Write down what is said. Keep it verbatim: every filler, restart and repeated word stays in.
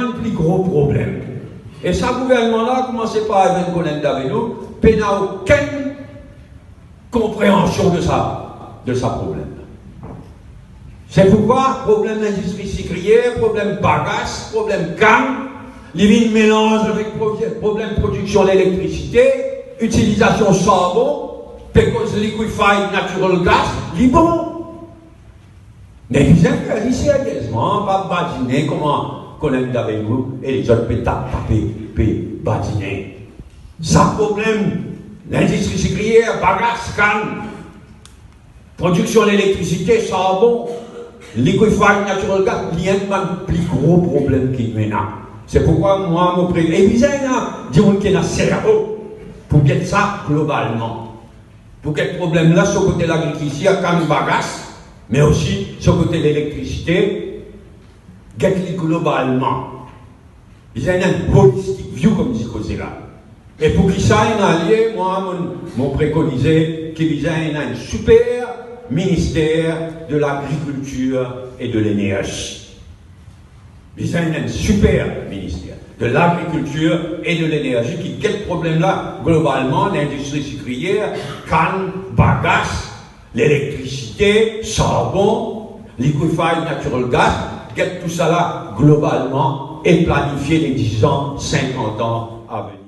enn pli gro problem. E sa gouvernman la, koumanse par Ervin Konan Davenou, pena okenn konpreansion de sa, de sa problem. Se poukwa problem lindistri sikriyer, problem bagas, problem kann, li vinn melanz avek pro-, problem prodiksion lelektrisite, itilizasion sarbon, pe koz liquefied natural gas, li bon. Me bizin fer li seriezman, pa badine kouma Konan Davenou e lezot pe tap tape, pe badine. Sa problem lindistri sikriyer, bagas, kann, prodiksion lelektrisite, sarbon, liquefied natural gas, li enn bann pli gro problem ki nou ena. Se poukwa mwa, mo pre-, e bizin ena dimoun ki ena servo pou get sa globalman. Pou get problem la, so kote lagrikiltir, kann, bagas, me osi so kote lelektrisite, get li globalman. Bizin ena enn holistic view, kouma dir koze la. E pou ki sa ena lie, mwa, mo, mo prekonize ki bizin ena enn siper minister de lagrikiltir e de lenerzi. Bizin ena enn siper minister de lagrikiltir e de lenerzi ki get problem la globalman, lindistri sikriyer, kann, bagas, lelektrisite, sarbon, liquefied natural gas, get tousala globalman e planifie les dix ans, cinquante ans a venir.